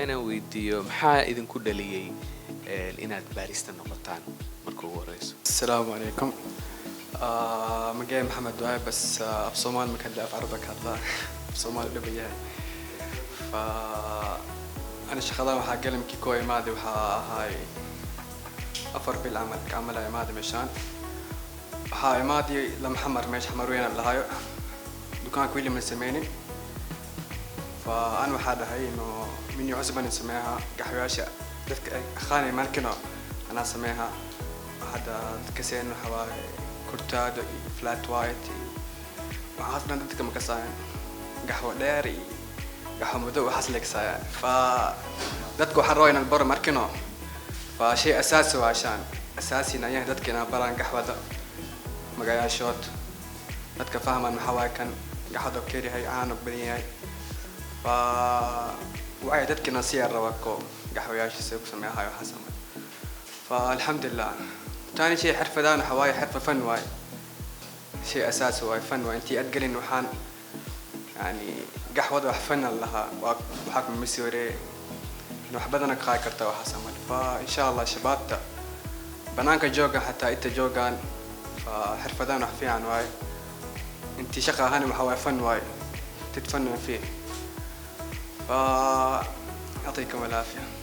inaan weydiiyo, maxaa idinku dhaliyey inaad barista noqotaan marka ugu horeyso? السلام عليكم. Magacay Maxamed waaye, bas af Soomaali ma ka hadla, af Carabi ka hadlaa, af Soomaali dhib yahay. Fa ana shaqadan waxaa galamkii koo imaaday, waxaa ahaay 4 bil camal camalaa imaaday meeshaan. Waxaa imaaday lama Xamar, meesha Xamar weyn aan lahaayo, dukaanka weli ma sameynin. Fa an waxaa dhahay inuu menu cusub aan sameeyaa, gaxwayaasha dadka ay aqaanay markino anaa sameeyaa. Hadda dadka seen waxa waaye cortado iyo flat white iyo waxaas dhan dadka ma kasaayan, gaxwo dheer iyo gaxwo madow waxaas la kasaayaan. Fa dadka waxaan rabaa inaan baro markino. Fa shay asaasi waa عشان asaasina yahay dadka inaan baraan gaxwada magayaashood, dadka fahmaan maxaa waaye kan gaxwada keliyahay caano badan yahay. Fa waxay dadka inaan siyaa rabaa ko gaxwayaasha say ku sameeyahay waxaas camal. فالحمد لله. ثاني شيء حرفة waxa waaye xirfa fan waaye، شيء اساسي waaye، fan waaye. Intii aad waxaan yani gaxwada wax fan lahaa waa waxaa ku masiwire wax badan ka qaadi kartaa waxaas camal. Fa insha Allah shabaabta banaanka joogan, xataa inta joogaan, fa xirfadan wax fiican waaye. Intii shaqa ahaan waxa waaye fan waaye، تتفنن فيه. ف يعطيكم العافية.